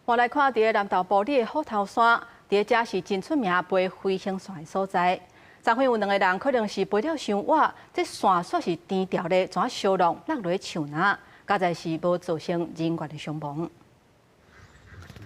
我來看佇咧南投埔里的虎頭山，佇咧遮是真出名飛飛行傘的所在。昨昏有兩个人可能是飛了傷倚，這傘煞是顛掉咧，怎燒浪落落樹林，佳哉是無造成人員的傷亡。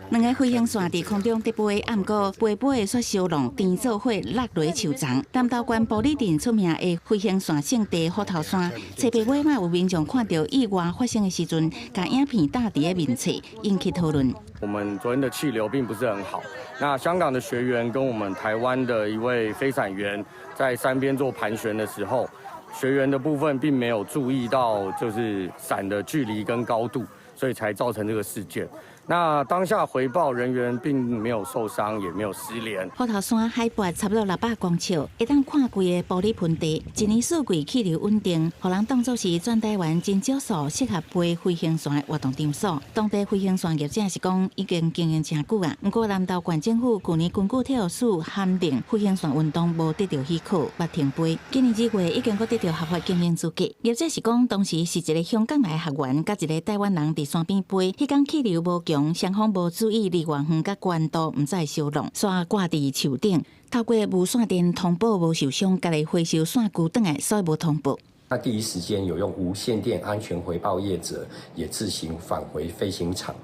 兩个飛行傘佇空中直飛，毋過飛飛的煞燒浪，顛做伙落落樹叢。南投縣埔里鎮出名的飛行傘勝地虎頭山，冊八尾嘛有民眾看著意外發生的時陣，共影片貼佇咧面冊，引起討論。我們昨天的氣流並不是很好，那香港的學員跟我們台灣的一位飛傘員在山邊做盤旋的時候，學員的部分並沒有注意到就是傘的距離跟高度，所以才造成這個事件。那當下回報人員並沒有受傷，也沒有失聯。虎頭山海拔差不多600公尺，會當看規個埔里盆地。一年四季氣流穩定，予人當作是全台灣真少數適合飛飛行傘的活動場所。當地飛行傘業者是講已經經營誠久啊，毋過南投縣政府舊年根據體育署函令，飛行傘運動無得著許可，捌停飛。今年2月已經閣得著合法經營資格。業者是講當時是一个香港來的學員，佮一个台灣人佇山邊飛，彼工氣流無強。雙方無注意離偌遠佮懸度，毋知燒浪，煞掛佇樹頂。透過無線電通報無受傷，家己回收線具轉來，所以無通報。那第一時間有用無線電安全回報業者，也自行返回飛行場，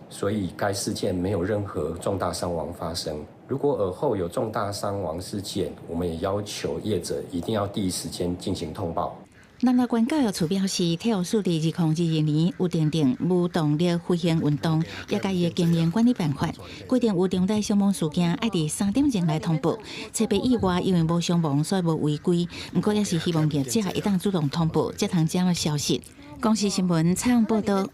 所以該事件沒有任何重大傷亡發生。如果爾後有重大傷亡事件，我們也要求業者一定要第一時間進行通報。南投縣教育處表示，體育署佇2022年有訂定無動力飛行運動，也佮伊的經營管理辦法，規定有重大傷亡事件愛佇3點鐘內通報。冊八意外因為無傷亡，所以無違規。毋過也是希望業者會當主動通報，才通這樣的消息。公視新聞採訪報導。